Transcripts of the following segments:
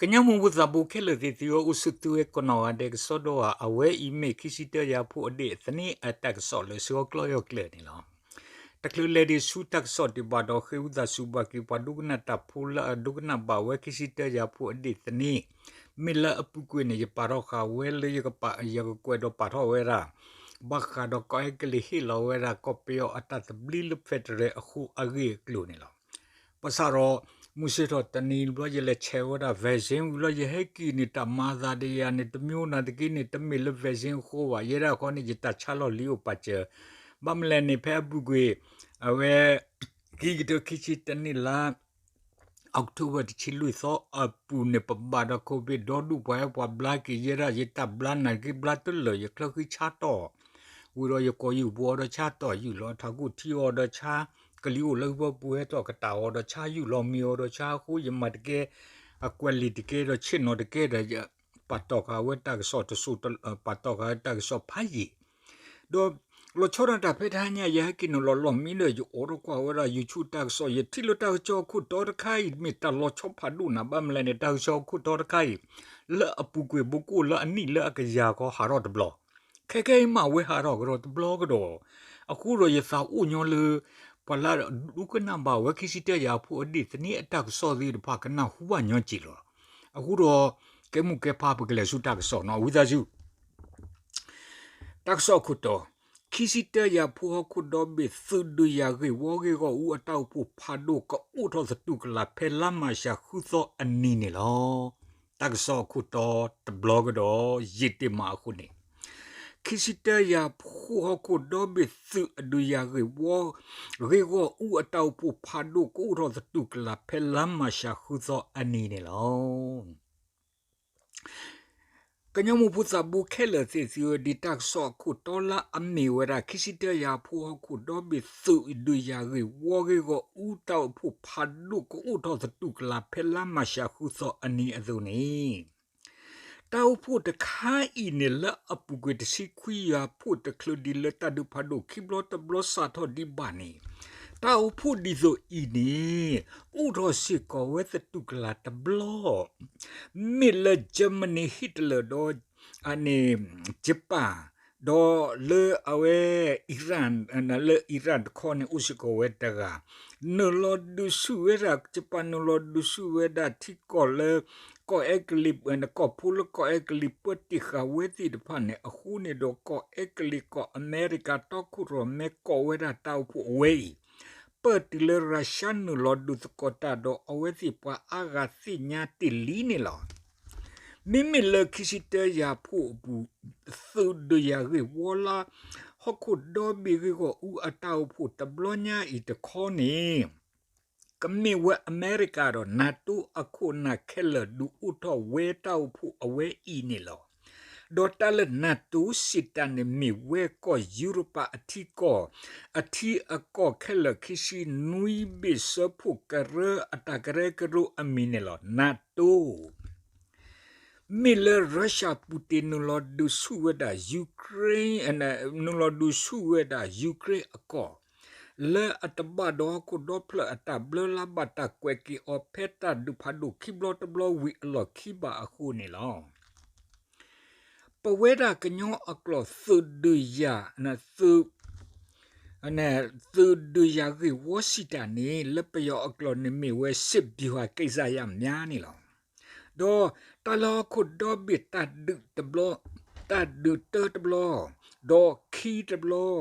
ကညီမိၢ်ဖိသးဘိခဲလၢာ်သ့ၣ်သုဧၢ, အိၣ်ဆူၣ်သုဝဲကိးနီၢ်ဂၤဒဲးကစီဒီဧါ, အဝဲအံၤမ့ၢ်ခံဆံတၢယၤဖိအဒ့ၣ်သန့ၤအတၢ်ကစီၣ်လၢဆှၢကျီယီၢ်ကျၢၤန့ၣ်လီၤ. တချုးလဲၤဒံးဆူတၢ်ကစီၣ်ဒံးဘၣ်ဒီး ဃ့ဝံသးစူၤဘၣ်က့ၤပှၤဒိကနၣ်တၢ်ဖိလၢအဒိကနၣ်ဘၣ်ဝဲခံဆံတၢယၤဖိအဒ့ၣ်သန့ၤ, မ့ၢ်လၢအပူၤကွံာ်န့ၣ် ယပာ်ထီၣ်ဃာ်ဝဲလၢယကပာ် ယကကွဲးဒီးပာ်ထီၣ်ဝဲဒၣ် ဘၣ်ဃးဒီးကီၢ်အဲကလံးဟ့ၣ်လီၤဝဲဒၣ်ကီၢ်ပယီၤအတၢ်သဘျ့လၢ federal အဃိအဂ့ၢ်အကျိၤန့ၣ်လီၤ. ဘၣ်ဆၣ်ဒီး မုၢ်ဆ့ၣ်ထီၣ်တနံၤဘျီ ယလဲၤဆဲးဝဲဒၣ် vaccine ဝံၤလီၤ ယဟဲက့ၤန့ၣ် တၢ်မၤအသးဒီးယၤန့ၣ် တမံၤအိၣ်နာ်သက့န့ၣ် တမ့ၢ်လၢ vaccine အဃိဘၣ်, ယဲဒၣ်ဃီန့ၣ် ယတၢ်ဆါလီၤလံအိၣ်ပာ်စၢၤ, ဘၣ်မနုၤလဲၣ်န့ၣ် ဖဲအပူၤကွံာ် အဝဲ ခံကထိခံဆံတၢနံၣ်လါ October တဆံလွံၢ်သီအပူၤန့ၣ် ပဘၣ်ဒီး COVID ဒီဒူၣ်ပှၤဟဲပှၤဘျါက့ၤ ယဲဒၣ်ယတၢ်ဘျါနာ်က့ ဘျါတလၢာ် ယချၢဃံဆါတီၢ်, ဝံၤဒီးယကိာ်ယူၢ်ပူၤအီၤဒီးဆါတီၢ် ယူၢ်လီၤထးခိၣ်ထံအီၤဒီးဆါ, ကလံၤအိၣ်လၢဟံၣ်ပူၤဟဲထီၣ်ကတၢ်အီၤဒီးဆါ ယူၢ်လီၤမ့ၤအီၤဒီးဆါ အဃိယမၤတကဲ အကွဲးလံာ်တကဲဒီးဆ့ၣ်နီၤတကဲဒီး ပာ်တီၢ်ဃာ်ဝဲတၢ်ကစီၣ်တစိၢ် ပာ်တီၢ်ဃာ်ဝဲတၢ်ကစီၣ်ဖးယံာ် ဒီးလီၤဆီဒၣ်တၢ်ဖဲတဟါညါ ယဟဲက့ၤနုာ်လီၤလီၢ်မံဒီး ယအိးထီၣ်ကွၢ်ဝဲဒၣ် YouTube တၢ်ကစီၣ် ယထံၣ်လၢတၢ်ကစီၣ်အခိၣ်တီတခါအံၤ မ့ၢ်တၢ်လီၤဆီဖးဒိၣ်နၤ ဘၣ်မနုၤလဲၣ်န့ၣ် တၢ်ကစီၣ်အခိၣ်တီတခါအံၤ လၢအပူၤကွံာ်ဘိကိၣ်လၢအနံၣ်လၢအကယၤဃီဟးထီၣ်တဘျီ, ခဲခဲအံၤမးဝဲဟးထီၣ်ကဒီးတဘျီကဒီး, အဃိဒီးယသးအိၣ်ညီလၢ ပှၤလၢဒိကနၣ်ဘၣ်ဝဲခံဆံတၢယၤဖိအဒ့ၣ်သန့ၤအတၢ်ကစီၣ်သ့ၣ်တဖၣ်ကနၢ်ဟူဘၣ်ညီက့ၤလီၤ. အဃိဒီး ကဲမိၢ်ကဲပၢ်ပကလဲၤဆူတၢ်ကစီၣ်နီၤ ဝံသးစူၤ တၢ်ကစီၣ်အခိၣ်တီ, ခံဆံတၢယၤဖိဟီၣ်ခိၣ်ဒီဘ့ၣ်သုးဒုးယၤဂ့ၢ်ဝီဂ့ၢ်ဂီၢ်အူအတၢ်အိၣ်ဖှိၣ်ဖးဒိၣ်ကအိၣ်ထီၣ်သတူၢ်ကလာ်ဖဲလါမၢ်ၡးဃုသီအနံၤန့ၣ်လီၤ. တၢ်ကစီၣ်အခိၣ်တီတဘျီကဒီး ယ့ၢ်တ့ၢ်မးအဃိန့ၣ် ခံဆံတၢယၤဖိဟီၣ်ခိၣ်ဒီဘ့ၣ်သုးအဒုးယၤဂ့ၢ်ဝီ ဂ့ၢ်ဂီၢ်အူအတၢ်အိၣ်ဖှိၣ်ဖးဒိၣ်ကအိၣ်ထီၣ်သတူၢ်ကလာ်ဖဲလါမၢ်ၡးဃုသီအနံၤန့ၣ်လီၤ. ကညီမိၢ်ဖိသးဘိခဲလၢာ်သ့ၣ်သုဧၢ, ဒ်တၢ်ကစီၣ်အခိၣ်တီလၢအမ့ၢ်ဝဲဒၣ် ခံဆံတၢယၤဖိဟီၣ်ခိၣ်ဒီဘ့ၣ်သုးဒုးယၤဂ့ၢ်ဝီဂ့ၢ်ဂီၢ်အူတၢ်အိၣ်ဖှိၣ်ဖးဒိၣ်ကအိၣ်ထီၣ်သတူၢ်ကလာ်ဖဲလါမၢ်ၡးဃုသီအနံၤအသိးန့ၣ် တၢ်အိၣ်ဖှိၣ်တခါအံၤန့ၣ် လၢအပူၤကွံာ်တဆံခွံယၤဖှိၣ်တချုးဒံးလၢတၢ်ဒုးဖးဒိၣ်ခံဘျီတဘျီစးထီၣ်ဒံးဘၣ်န့ၣ် တၢ်အိၣ်ဖှိၣ်ဒ်သိးအံၤန့ၣ် အိၣ်ထီၣ်စ့ၢ်ကီးဝဲသတူၢ်ကလာ်တဘျီ မ့ၢ်လၢ Germany Hitler ဒီး အန့ၣ် Japan ဒီးလၢအဝဲ Iran လၢ Iran တခီန့ၣ် အိၣ်စ့ၢ်ကီးဝဲတဂၤ နုာ်လီၤဒုးဆူၣ်ဝဲဒၣ် Japan နုာ်လီၤဒုးဆူၣ်ဝဲဒၣ်ထံကီၢ်လၢ ကီၢ်အဲကလံး ကီၢ်ဖိလၢကီၢ်အဲကလံးပၢတ့ၢ်ဃာ်ဝဲသ့ၣ်တဖၣ်န့ၣ် အဃိန့ၣ်ဒီးကီၢ်အဲကလံးကီၢ်အမဲရကၤတီခိၣ်ရိၣ်မဲကိးဝဲဒၣ်တၢ်အိၣ်ဖှိၣ်အဝဲအံၤ ပၢၢ်တုၤလၢ Russia နုာ်လီၤဒုးသကိးတၢ်ဒီးအဝဲသ့ၣ်ပှၤအါဂၤသ့ၣ်ညါတ့ၢ်လံန့ၣ်လီၤ. မ့မ့ၢ်လၢခံဆံတၢယၤဖိအပူၤ သုးဒုးယၤဂ့ၢ်ဝီလၢ ဟီၣ်ခိၣ်ဒီဘ့ၣ်ဂ့ၢ်ဂီၢ်အူအတၢ်အိၣ်ဖှိၣ်တဘျီညါအံၤတခီန့ၣ် ကမ့ၢ်ဝဲအမဲရကၤဒီး NATO အခိၣ်အနၢ်ခဲလၢာ်ဒုးအိၣ်ထီၣ်ဝဲတၢ်အိၣ်ဖှိၣ်အဝဲအံၤန့ၣ်လီၤ. ဒီးတၢ်လၢ NATO စံးတၢ်န့ၣ်မ့ၢ်ဝဲကီၢ်ယူရပၤအထံကီၢ် အထံအကီၢ်ခဲလၢာ်ခံဆံနွံဘ့ၣ်စၢဖှိၣ်ကရၢအတၢ်ကရၢကရိအမံၤန့ၣ်လီၤ. NATO မ့ၢ်လၢ Russia Putin နုာ်လီၤဒုးဆူၣ်ဝဲဒၣ် Ukraine နုာ်လီၤဒုးဆူၣ်ဝဲဒၣ် Ukraine အကီၢ် လၢအတဘၣ်ဒီးဟီၣ်ခိၣ်ဒီဖျၢၣ်အတၢ်ဘျၢလၢဘၣ်တၢ်ကွဲးက့ၤအီၤဖဲတၢ်ဒုးဖးဒိၣ်ခံဘျီတဘျီဝံၤအလီၢ်ခံဘၣ်အဃိန့ၣ်လီၤ. ပဝဲဒၣ်ကညီအကျိာ်သုးဒုးယၤ သုးဒုးယၤဂ့ၢ်ဝီစံးတၢ်န့ၣ် လၢပယီၤအကျိာ်န့ၣ်မ့ၢ်ဝဲ စစ်ဗျူဟာကိစ္စရပ်များ န့ၣ်လီၤ. ဒီးတၢ်လၢဟီၣ်ခိၣ်ဒီဘ့ၣ်တၢ်ဒုးတဘျီ တၢ်ဒုးတၢတဘျီ ဒီးခံတဘျီ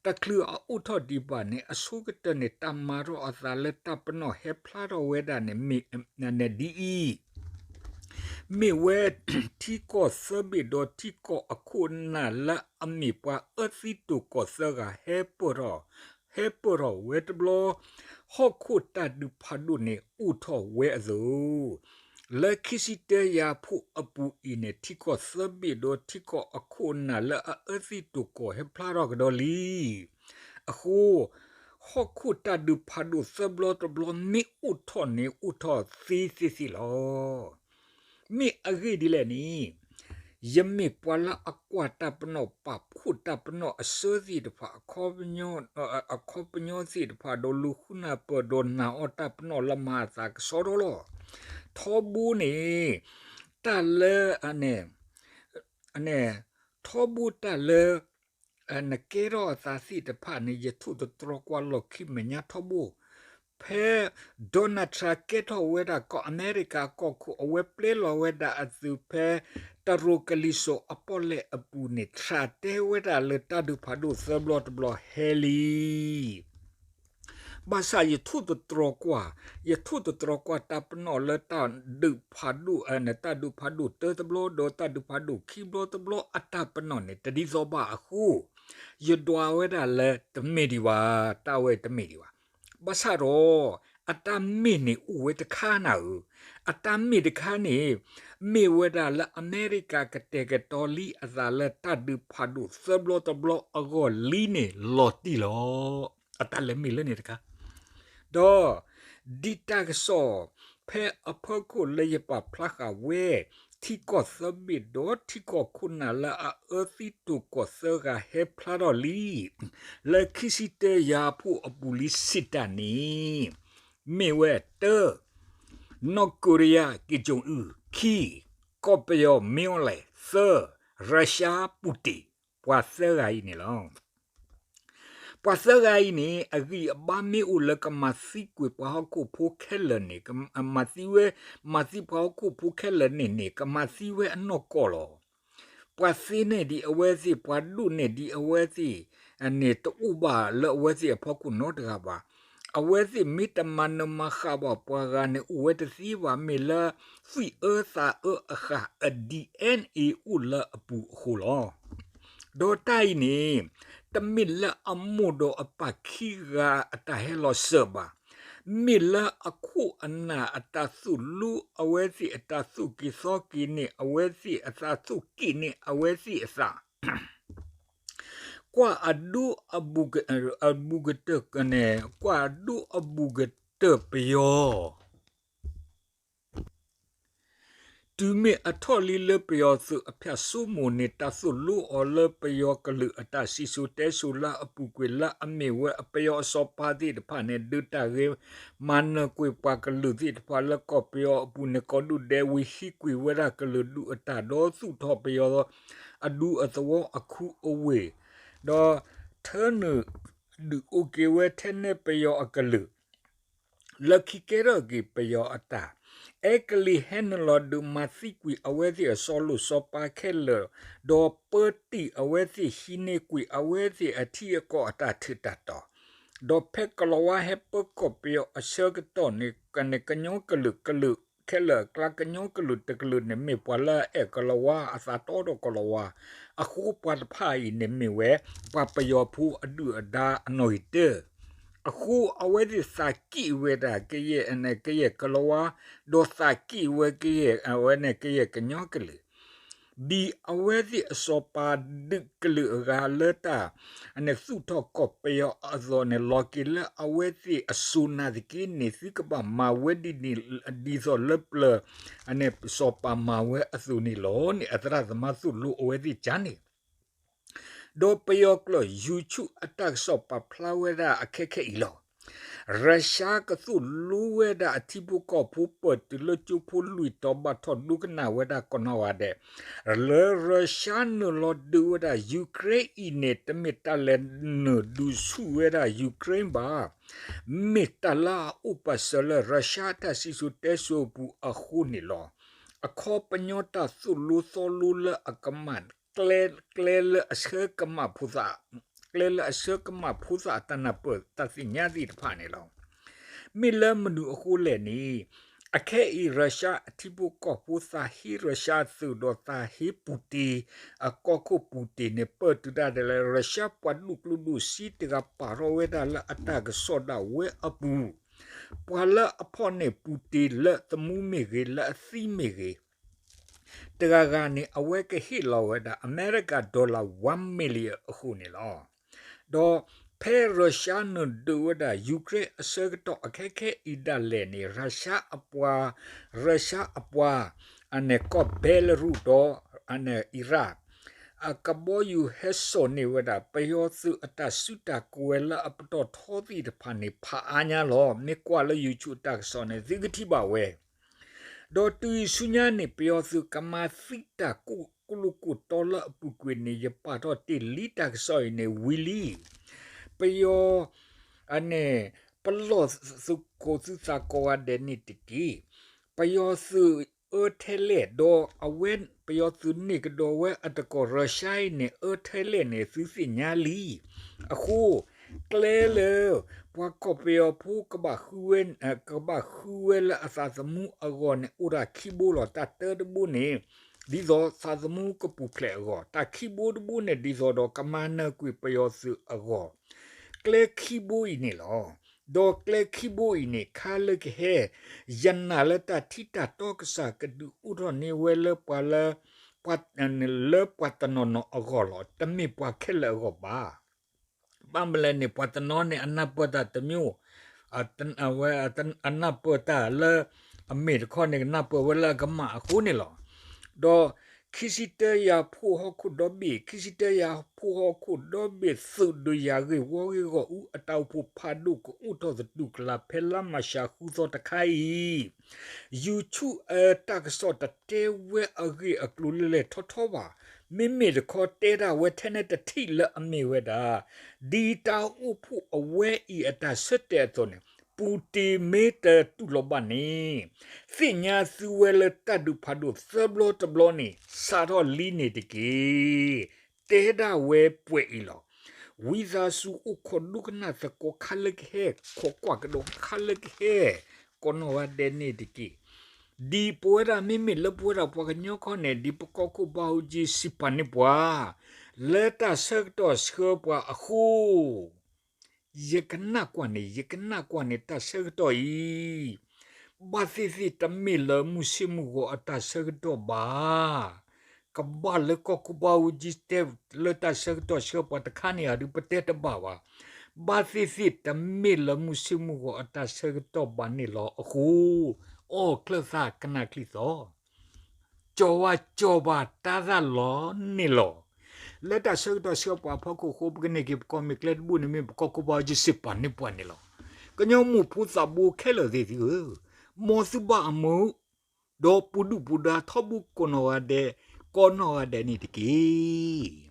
တချုးအအိၣ်ထီၣ်ဒံးဘၣ်န့ၣ် အဆိကတၢၢ်န့ၣ် တၢ်မၤထီၣ်အသးလၢတၢ်ပနီၣ်ဟဲဖျါထီၣ်ဝဲဒၣ်န့ၣ် မ့ၢ်ဒ်အံၤ မ့ၢ်ဝဲထံကီၢ်သၢဘ့ၣ်ဒီးထံကီၢ်အခိၣ်အနၢ်လၢအမ့ၢ်ပှၤအၢသံတိာ်ကီၢ်သၢဂၤ ဟဲပၢၢ်ထီၣ် ဟဲပၢၢ်ထီၣ်ဝဲတဘျီ ဟီၣ်ခိၣ်တၢ်ဒုးဖးဒိၣ်န့ၣ်အိၣ်ထီၣ်ဝဲအသိး လၢခံဆံတၢယၤဖိအပူၤအံၤန့ၣ် ထံကီၢ်သၢဘ့ၣ်ဒီးထံကီၢ်အခိၣ်အနၢ်လၢအအၢသံတိာ်ကီၢ်ဟဲဖျါထီၣ်ကဒီးလံ. အဃိ ဟီၣ်ခိၣ်တၢ်ဒုးဖးဒိၣ်သၢဘျီတဘျီမ့ၢ်အိၣ်ထီၣ်န့ၣ် အိၣ်ထီၣ်သ့သ့သ့လီၤ. မ့ၢ်အဂ့ၢ်ဒ်လဲၣ်န့ၣ် ယမ့ၢ်ပှၤလၢအကွၢ်တၢ်ပနီၣ် ပာ်ဖှိၣ်တၢ်ပနီၣ်အစၢသ့ၣ်တဖၣ် အခီပညီသ့ၣ်တဖၣ် ဒီးလူၤဃုနၢ်ပၢၢ်ဒီးနာ်အီၤတၢ်ပနီၣ်လၢမၤအသးကဆှီထီၣ်လီၤ. ထီဘိန့ၣ် တၢ်လၢ န့ၣ် ထီဘိတၢ်လၢ နကဲထီၣ်အသးသ့ၣ်တဖၣ်န့ၣ် ယထိၣ်သတြီၤကွၢ်လီၢ်ခံမဲာ်ညါထီဘိ ဖဲ Donald Trump ကဲထီၣ်ဝဲဒၣ်ကီၢ်အမဲရကၤအကီၢ်ခိၣ် အဝဲပျဲလီၤဝဲဒၣ်အသုးဖဲ တရူးကလံၤစိးအပီၣ်လဲၣ်အပူၤန့ၣ် Trump တဲဝဲဒၣ်လၢတၢ်ဒုးဖးဒိၣ်သၢဘျီတဘျီဟဲလံ ဘၣ်ဆၣ်ယထိၣ်သတြီၤကွၢ်, ယထိၣ်သတြီၤကွၢ်တၢ်ပနီၣ်လၢတၢ်ဒုးဖးဒိၣ်, တၢ်ဒုးဖးဒိၣ်တၢတဘျီ ဒီးတၢ်ဒုးဖးဒိၣ်ခံဘျီတဘျီအတၢ်ပနီၣ်န့ၣ် တဒ်သိးဘၣ်အဃိ, ယဒွးဝဲဒၣ်လၢတမ့ၢ်ဒံးဘၣ်, တၢ်ဝဲတမ့ၢ်ဒံးဘၣ်. ဘၣ်ဆၣ်ဒီး အတၢ်မ့ၢ်န့ၣ်အိၣ်ဝဲတခါနၤဧၢ, အတၢ်မ့ၢ်တခါန့ၣ် မ့ၢ်ဝဲဒၣ်လၢအမဲရကၤကတဲာ်ကတီၤလံအသးလၢတၢ်ဒုးဖးဒိၣ်သၢဘျီတဘျီအဂီၢ်လံန့ၣ်လီၤတံၢ်လီၤ. အတၢ်လဲၤမ့ၢ်လၢန့ၣ်တခါ ဒီး ဒ်တၢ်ကစီၣ် ဖဲအဖီခိၣ်လၢယပာ်ဖျါဃာ်ဝဲ ထံကီၢ်သၢဘ့ၣ်ဒီးထံကီၢ်ခိၣ်နၢ်လၢအအၢသံတိာ်ကီၢ်သၢဂၤဟဲဖျါထီၣ်လံ လၢခံဆံတၢယၤအဖှိၣ်အပူၤလံစံးတၢ်န့ၣ် မ့ၢ်ဝဲတၢ နီၢ်ကိရံယါ ကံၣ်ကၠိၣ်အုၣ်, ခံ ကီၢ်ပယီၤမ့ၢ်အီလဲၣ်, သၢ ရၢရှါပူၣ်တ့ၣ်, ပှၤသၢဂၤအံၤန့ၣ်လီၤ. ပှၤသၢဂၤအံၤန့ၣ် အဂံၢ်အဘါမ့ၢ်အိၣ်လၢကမၤသံကွံာ်ပှၤဟီၣ်ခိၣ်ဖိခဲလၢာ်န့ၣ် မၤသံဝဲ, မၤသံပှၤဟီၣ်ခိၣ်ဖိခဲလၢာ်န့ၣ်န့ၣ် ကမၤသံဝဲအနီၢ်ကီၢ်လီၤ. ပှၤသ့န့ၢ်ဒံးအဝဲသ့ၣ်, ပှၤဒိၣ်န့ၢ်ဒံးအဝဲသ့ၣ် န့ၣ်တအိၣ်ဘၣ်လၢအဝဲသ့ၣ်အဖီခိၣ်နီတဂၤဘၣ်. အဝဲသ့ၣ်မ့ၢ်တမၤနၢၤမၤဃၣ်ဘၣ်ပှၤဂၤန့ၣ် အိၣ်ဝဲတသ့ဘၣ်, မ့ၢ်လၢသွံၣ်အၢသးအၢအဃၢ် အ DNA အိၣ်လၢအပူၤအဃိလီၤ. ဒီးတၢ်အံၤန့ၣ် တမ့ၢ်လၢအမိၢ်ဒီးအပၢ်ခံဂၤအတၢ်ဟဲလီၤစၢၤဘၣ်. မ့ၢ်လၢအခိၣ်အနၢ်အတၢ်သိၣ်လိအဝဲသ့ၣ်အတၢ်သူၣ်က့ၤသီက့ၤန့ၢ်အဝဲသ့ၣ်အသး သူၣ်က့ၤန့ၢ်အဝဲသ့ၣ်အသး ကွၢ်အဒိအဘူးက, အဘူးကတၢၢ်န့ၣ် ကွၢ်အဒိအဘူးကတၢၢ်ပယီၤ တုၤမ့ၢ်အထီၣ်လံလၢပယီၤသုးအဖၠၣ်စိမိၤန့ၣ် တၢ်သိၣ်လိအီၤလၢပယီၤကလုာ်အတၢ်စံၣ်စိၤတဲစိၤလၢအပူၤကွံာ်လၢအမ့ၢ်ဝဲအပယီၤအစီၤပၤသ့ၣ်တဖၣ်န့ၣ် ဒုးတၢ်ဂ့ၤမၤနၢၤကွံာ်ပှၤကလုာ်သ့ၣ်တဖၣ်လၢကီၢ်ပယီၤအပူၤန့ၣ် ကီၢ်ဒူၣ်ဒဲဝံၤဟံးကွံာ်ဝဲဒၣ်ကလုာ်ဒူၣ်အတၢ်ဒီးသူၣ်ထီၣ်ပယီၤအဒူအသဝီအခူအဝ့ၢ် ဒီးထၢနုာ်ဒုးအိၣ်က့ၤဝဲထဲန့ၣ်ပယီၤအကလုာ် လၢခံကဲထီၣ်က့ၤပယီၤအတၢ် အဲကလံးဟဲနုာ်လီၤဒုးမၤသံကွံာ်အဝဲသ့ၣ်အစီၤလိၣ်စီၤပၤခဲလၢာ် ဒီးပၢတံၢ်အဝဲသ့ၣ်ဟံးန့ၢ်ကွံာ်အဝဲသ့ၣ်အထံအကီၢ်အတၢ်ထူးတၢ်တီၤ, ဒီးဖဲကလီၤဝါဟဲပၢကီၢ်ပယီၤအဆၢကတီၢ်န့ၣ် ကညီကလုာ်ကလုာ်ခဲလၢာ်အကျါ ကညီကလုာ်တကလုာ်န့ၣ် မ့ၢ်ပှၤလၢအအဲၣ်ကလီၤဝါအသးတီဒီးကလီၤဝါ, အဃိပှၤတဖၣ်အံၤန့ၣ်မ့ၢ်ဝဲ ပှၤပယီၤဖိအဒုၣ်အဒါအနီၣ်ဂံၢ်တၢ အဃိအဝဲသ့ၣ်သးက့ၣ်ဝဲဒၣ်ကယဲၢ် ကယဲၢ်ကလီၤဝါ, ဒီးသးက့ၣ်ဝဲကယဲၢ် အဝဲန့ၣ်ကယဲၢ်ကညီကလုာ်, ဒ်အဝဲသ့ၣ်အစီၤပၤဒုးကလုာ်အဂၤလၢတၢ် သူၣ်ထီၣ်ကီၢ်ပယီၤအသိးန့ၣ် လီၤက့ၤလၢအဝဲသ့ၣ်အစိၤနာ်သက့န့ၣ် သုကဘၣ်မၤဝဲဒ်န့ၣ် ဒ်သိးလၢပျၢၤ စီၤပၤမၤဝဲအသိးန့ၣ်လီၤန့ၣ် အသရၣ်သမါသိၣ်လိအဝဲသ့ၣ်ကန့ၣ် ဒီးပယီၤကျိာ် YouTube အတၢ်ကစီၣ်ပာ်ဖျါဝဲဒၣ်အခဲခဲအံၤလီၤ. ရၢရှါကသိၣ်လိဝဲဒၣ်အထံဖိကီၢ်ဖိ ပၢၢ်တုၤလၢကၠိဖိလွံၢ်တီၤ ဘၣ်ထီၣ်ဒိကနၣ်ဝဲဒၣ်ကိးနီၢ်ဂၤဒဲး လၢရၢရှါနုာ်လီၤဒုးဝဲဒၣ် Ukraine အံၤန့ၣ် တမ့ၢ်တၢ်လဲၤနုာ်ဒုးဆူၣ်ဝဲဒၣ် Ukraine ဘၣ်. မ့ၢ်တၢ်လၢအအိၣ်ပာ်စၢၤလၢရၢရှါအတၢ်စံၣ်စိၤတဲစိၤအပူၤအဃိန့ၣ်လီၤ. အခီပညီတၢ်သိၣ်လိသီလိလၢအကမၣ် ကျဲ, ကျဲလၢအဆၢကမၣ်ဖိသၣ်, ကျဲလၢအဆၢကမၣ်ဖိသၣ်အတၢ်နၢ်ပၢၢ်တၢ်သ့ၣ်ညါသ့ၣ်တဖၣ်န့ၣ်လီၤ. မ့ၢ်လၢမနုၤအဃိလဲၣ်န့ၣ်, အခဲအံၤ ရၢရှါအထံဖိကီၢ်ဖိသးဟ့ရၢရှါအသုးဒီးသးဟ့ပူၣ်တ့ၢ် အကီၢ်ခိၣ်ပူၣ်တ့ၢ်န့ၣ် ပၢၢ်တုၤဒၣ်လဲာ်လၢ ရၢရှါပှၤဒူၣ်ကျိၣ်ဒူၣ်စ့တဂၤပာ်ထီၣ်ဝဲဒၣ်လၢအတၢ်ကစီၣ်ဒၣ်ဝဲအပူၤ ပှၤလၢအဖီၣ်န့ၢ်ပူၣ်တ့ၢ်လၢသမူမ့ၢ်ဂ့ၤ လၢအသံမ့ၢ်ဂ့ၤ တဂၤဂၤန့ၣ် အဝဲကဟ့ၣ်လီၤဝဲဒၣ် အမဲရကၤ dollar one million အဃိန့ၣ်လီၤ. ဒီးဖဲရၢရှါနုာ်ဒုးဝဲဒၣ် Ukraine အဆၢကတီၢ်အခဲခဲအံၤဒၣ်လဲာ်န့ၣ် ရၢရှါအပှၤ, ရၢရှါအပှၤ အန့ၣ်ကီၢ်ဘဲလရူၢ်ဒီး အန့ၣ် Iraq အကဘီယူၤဟဲစိာ်န့ၢ်ဝဲဒၣ် ပယီၤသုးအတၢ်စုတၢ်ကဝဲၤလၢအပတီၢ်ထီသ့ၣ်တဖၣ်န့ၣ် ဖးအါညါလီၤ. မ့ၢ်ကွၢ်လၢ YouTube အတၢ်ကစီၣ်န့ၣ် သုကထံၣ်ဘၣ်ဝဲ ဒီးတုၤအံၤဆူညါန့ၣ် ပယီၤသုးကမၤသံတၢ်ကိၢ်ကျိၣ်ကိၢ်တီလၢအပူၤကွံာ်န့ၣ် ယပာ်ထီၣ်တ့ၢ်လံတၢ်ကစီၣ်အံၤန့ၣ်ဝံၤလံ. ပယီၤ အန့ၣ် ပလီၢ်သုးခိၣ်သုးသးကိးဂၤဒဲးန့ၣ်တက့ၢ်. ပယီၤသုးအၢထဲလဲၣ် ဒီးအဝဲ ပယီၤသုးန့ၢ်ကဒီးဝဲအတကီၢ်ရၢရှါအံၤန့ၣ် အၢထဲလဲၣ်န့ၣ် သုသ့ၣ်ညါလံ. အဃိ ကျဲလၢ ပှၤကီၢ်ပယီၤဖိကဘၣ်ဃုဝဲ ကဘၣ်ဃုဝဲလၢအသးသမူအဂီၢ်န့ၣ် အိၣ်တၢ်ခံဘိလီၤ. တၢ်တၢတဘိန့ၣ် ဒ်သိးသးသမူကပူၤဖျဲးအဂီၢ်, တၢ်ခံဘိတဘိန့ၣ် ဒ်သိးဒီးကမၤနၢၤကွံာ်ပယီၤသုးအဂီၢ် ကျဲခံဘိအံၤန့ၣ်လီၤ. ဒီးကျဲခံဘိအံၤန့ၣ် ခါလၢကဟဲ ယနာ်လၢတၢ်ထံတၢ်တီကစၢ်ကဒုးအိၣ်ထီၣ်န့ၢ်ဝဲလၢပှၤလၢ ပှၤ လၢပှၤတနီၤနီၤအဂီၢ်လီၤ. တမ့ၢ်ပှၤခဲလၢာ်အဂီၢ်ဘၣ်. ဘၣ်မနုၤလဲၣ်န့ၣ် ပှၤတနီၤန့ၣ် အနၢ်ပၢၢ်တၢ်တမျိုး အဝဲ အနၢ်ပၢၢ်တၢ်လၢ အမ့ၢ်တခီန့ၣ် ကနၢ်ပၢၢ်ဝဲလၢအကမၣ်အဃိန့ၣ်လီၤ. ဒီး ခံဆံတၢယၤဖှိၣ်ဟီၣ်ခိၣ်ဒီဘ့ၣ်, ခံဆံတၢယၤဖှိၣ်ဟီၣ်ခိၣ်ဒီဘ့ၣ် သုးဒုးယၤဂ့ၢ်ဝီဂ့ၢ်ဂီၢ်အူ အတၢ်အိၣ်ဖှိၣ်ဖးဒိၣ်ကအိၣ်ထီၣ်သတူၢ်ကလာ်ဖဲလါမၢ်ၡးဃုသီတခါအံၤ YouTube အတၢ်ကစီၣ်တတဲဝဲအဂ့ၢ်အကျိၤလၢလဲၣ်ထီထီဘၣ်. မ့မ့ၢ်တခီတဲဒၣ်ဝဲထဲန့ၣ်တထံၣ်လၢအမ့ၢ်ဝဲဒၣ် ဒ်တၢ်အိၣ်ဖှိၣ်အဝဲအံၤအတၢ်ဆၢတဲာ်အသိးန့ၣ် ပူၤတ့ၤမ့ၢ်တတူၢ်လိာ်ဘၣ်န့ၣ် သ့ၣ်ညါသုဝဲလၢတၢ်ဒုးဖးဒိၣ်သၢဘျီတဘျီန့ၣ် စးထီၣ်လံန့ၣ်တက့ၢ်. တဲဒၣ်ဝဲပှဲၤအံၤလီၤ. ဝံသးစူၤအိၣ်ခိးဒိကနၣ်သကိးခါလၢကဟဲ, ခိးကွၢ်ကဒီးခါလၢကဟဲ, ကိးနီၢ်ဂၤဒဲးန့ၣ်တက့ၢ်. ဒ်ပဝဲဒၣ်မ့မ့ၢ်လၢပဝဲဒၣ်ပှၤကညီခီန့ၣ် ဒ်ပကီၢ်ခိၣ်ဘါအူကၠံစံးပာ်န့ၢ်ပှၤ လၢတၢ်ဆၢကတီၢ်ဆှၢပှၤအဃိ ယကနၣ်ကွၢ်န့ၣ်, ယကနၣ်ကွၢ်န့ၣ် တၢ်ဆၢကတီၢ်အံၤ ဘၣ်သ့ၣ်သ့ၣ်တမ့ၢ်လၢမုၢ်ဆ့ၣ်မုၢ်ဂီၤအတၢ်ဆၢကတီၢ်ဘၣ်. ကဘၣ်လၢကီၢ်ခိၣ်ဘါအူကၠံတဲလၢတၢ်ဆၢကတီၢ်ဆှၢပှၤတခါန့ၣ်ဧါ ဒုးပတဲတဘၣ်ဘၣ်. ဘၣ်သ့ၣ်သ့ၣ်တမ့ၢ်လၢမုၢ်ဆ့ၣ်မုၢ်ဂီၤအတၢ်ဆၢကတီၢ်ဘၣ်န့ၣ်လီၤအဃိ အီၣ်ချၢၣ်သးကနၣ်ချံသီ ကၠီၤဝါကၠီၤဘၣ်တၢ်သၣ်လီၤန့ၣ်လီၤ. လၢတၢ်ဆၢကတီၢ်ဆှၢပှၤအဖီခိၣ်အဃိ ပကန့ၢ်က့ၤပကီၢ်မ့ၢ်ကျဲတဘိန့ၣ် မ့ၢ်ပကီၢ်ခိၣ်ဘါအူကၠံစံးပာ်န့ၢ်ပှၤန့ၣ်လီၤ. ကညီမိၢ်ဖိသးဘိခဲလၢာ်သ့ၣ်သုဧၢ, မ်သုဘၣ်အမုာ် ဒီးပူၤဒုၣ်ပူၤဒါထီဘိကိးနီၢ်ဂၤဒဲး, ကိးနီၢ်ဂၤဒဲးန့ၣ်တက့ၢ်.